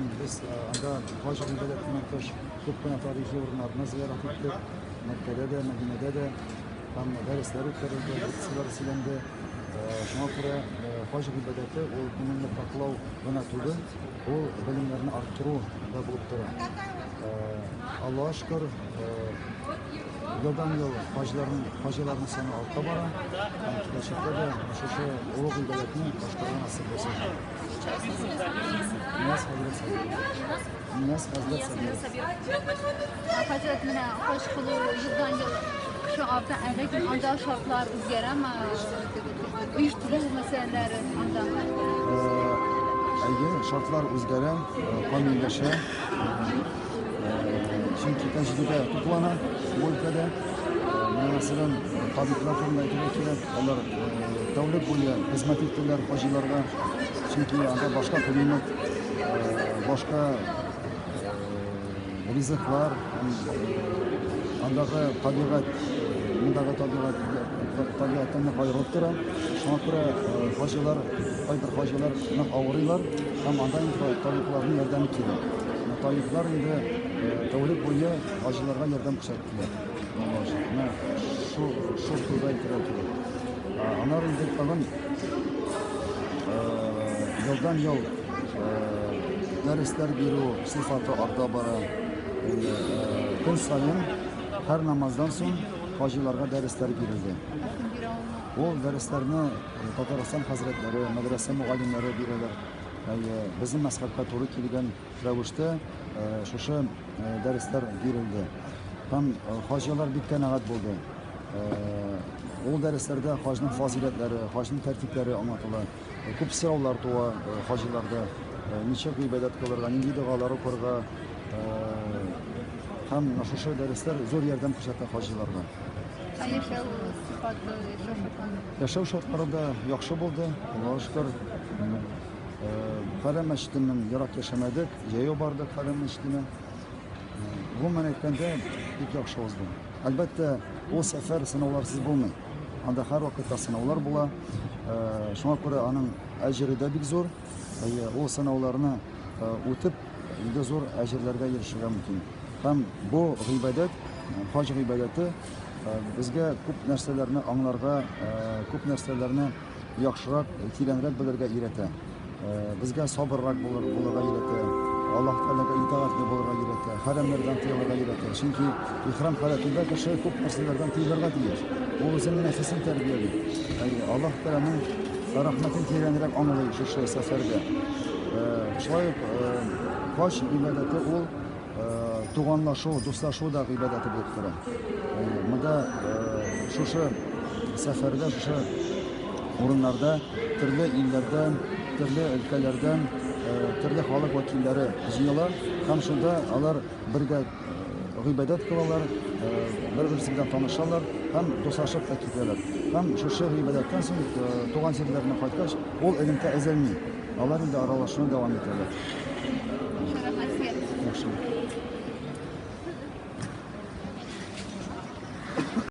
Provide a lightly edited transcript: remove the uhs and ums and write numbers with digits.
Һәм без анда хаҗ гыйбадәтеннән тыш күп кенә тарихи урыннарны зиярат иттек. Мәккәдә дә, Мәдинәдә дә һәм дәресләр үткәрелде, лекцияләр сөйләнде. Шуңа күрә хаҗ гыйбадәте ул күңелне пакьлау гына түгел, ул белемнәрне арттыру да булып тора. Аллаһка шөкер, елдан-ел хаҗларның, хаҗиларның саны арта бара һәм киләчәктә дә шушы олуг гыйбадәтне башкарырга насыйп булсын. Нияз хәзрәт Сабиров. Нияз хәзрәт Сабиров. Хәзрәт, менә хаҗ кылу елдан-ел кеше арта, ә ләкин анда шартлар үзгәрәме? Оештыру мәсьәләләре анда. Әйе, шартлар үзгәрә, камилләшә. Чөнки тәҗрибә туплана бу өлкәдә. Менә мәсәлән, табиблар турында әйтергә кирәк, алар тәүлек буе хезмәт иттеләр хаҗиларга. Чөнки анда башка климат, башка ризыклар, андагы табигать, мондагы табигать, табигатьтән нык аерылып тора. Шуңа күрә хаҗилар, кайбер хаҗилар нык авырыйлар һәм анда инде табибларның ярдәме кирәк. Табиблар инде тәүлек буе хаҗиларга ярдәм күрсәттеләр. Менә шул шул турыда әйтергә кирәк. Аннары инде тагын елдан-ел дәресләр бирү сыйфаты арта бара. Инде көн саен һәр намаздан соң хаҗиларга дәресләр бирелде. Ул дәресләрне Татарстан хәзрәтләре, мәдрәсә мөгаллимнәре бирәләр. Әйе, безнең мәзһәбкә туры килгән рәвештә шушы дәресләр бирелде. Һәм хаҗилар бик канәгать булды. Ул дәресләрдә хаҗның фазыйләтләре, хаҗның тәртипләре аңлатыла. Күп сораулар туа хаҗиларда. Ничек гыйбадәт кылырга, нинди догалар укырга. Һәм шушы дәресләр зур ярдәм күрсәтә хаҗиларга. Ә яшәү сыйфаты, яшәү шартлары? Яшәү шартлары да яхшы булды, Аллага шөкер. Хәрәм мәчетеннән ерак яшәмәдек, җәяү бардык Хәрәм мәчетенә. Гомумән әйткәндә, бик яхшы узды. Әлбәттә, ул сәфәр сынауларсыз булмый. Анда һәрвакытта сынаулар була. Шуңа күрә аның әҗере дә бик зур. Ул сынауларны үтеп, инде зур әҗерләргә ирешергә мөмкин. Һәм бу гыйбадәт, хаҗ гыйбадәте безгә күп нәрсәләрне аңларга, күп нәрсәләрне яхшырак, тирәнрәк белергә өйрәтә. Безгә сабыррак булыр, булырга өйрәтә. Аллаһ Тәгаләгә итагатьле булырга өйрәтә, хәрәмнәрдән тыелырга өйрәтә. Чөнки ихрам халәтендә кеше күп нәрсәләрдән тыелырга тиеш. Ул үзенең нәфесен тәрбияли. Аллаһ Тәгаләнең рәхмәтен тирәнрәк аңлый шушы сәфәрдә. Шулай ук хаҗ гыйбадәте ул туганлашу, дуслашу да гыйбадәте булып тора. Монда шушы сәфәрдә, шушы урыннарда төрле илләрдән, төрле өлкәләрдән төрле халык вәкилләре җыела һәм шунда алар бергә гыйбадәт кылалар, бер-берсе белән танышалар һәм дуслашып та китәләр. Һәм шушы гыйбадәттән соң туган җирләренә кайткач, ул элемтә өзелми. Алар инде аралашуны дәвам итәләр. Рәхмәт сезгә. Яхшы.